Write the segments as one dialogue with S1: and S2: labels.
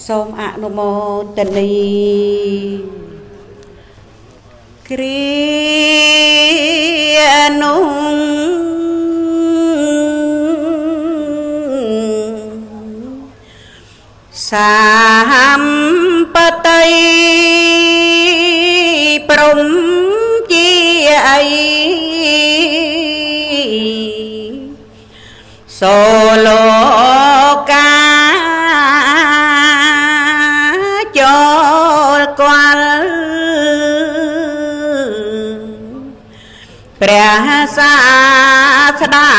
S1: សូមអនុមោទនីគ្រានោះសាមបតីព្រំជាអីសូលោកាចូលគាល់ព្រះសាស្តា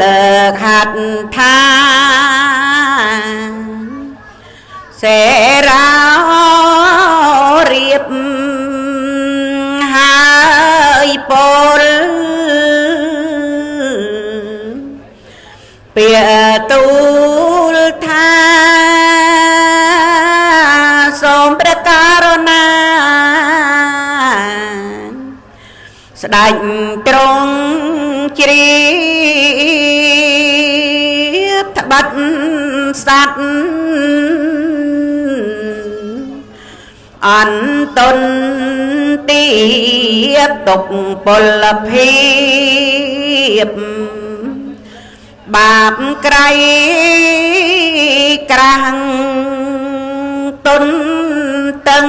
S1: លើកហត្ថាសេរារៀបហើយពលពាទូលថាសូមព្រះករុណាស្ដេចទ្រង់ជ្រាបត្បិតសត្វអន្តនទៀបទុកពលភាពបាបក្រៃក្រាំងទុនតឹង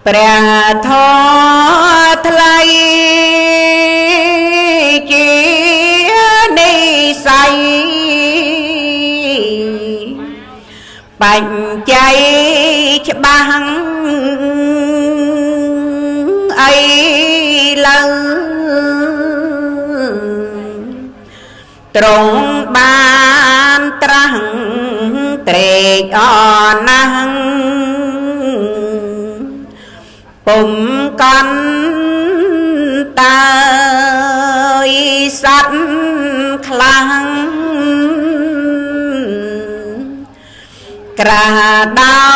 S1: ព្រះធម៌ថ្លៃជានិស័យបញ្ច័យច្បាស់អីលើត្រង់បានត្រាស់ត្រេកអរណាស់ពុំកន់តើយសត្វខ្លាំងក្រាដោ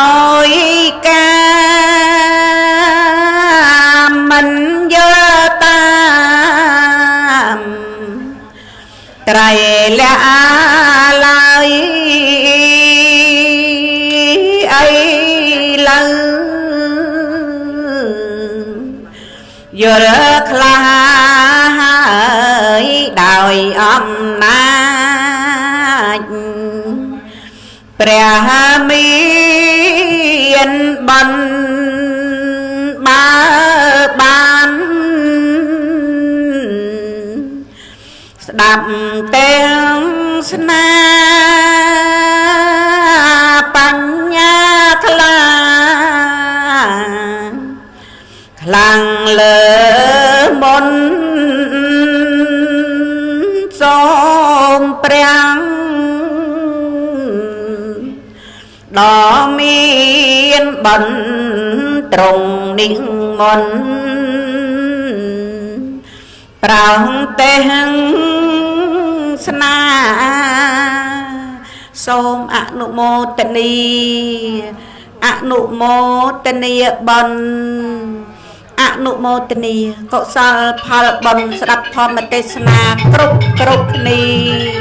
S1: យការមិនយល់តាមត្រៃលៈឡើយអីលើយល់ខ្លះហើយដោយអំណាចព្រះមានបន្បើបានស្ដាប់ទាំងស្នាបញ្ញាថ្លាខ្លាំងលើមុនសូមព្រះដ៏មានបន្ត្រង់និមន្តប្រោងទេសស្នាសូមអនុមោទនីអនុមោទនីបុណ្យអនុមោទនីកុសលផលបុណ្យស្ដាប់ធម្មទេសនាគ្រប់គ្រប់គ្នា។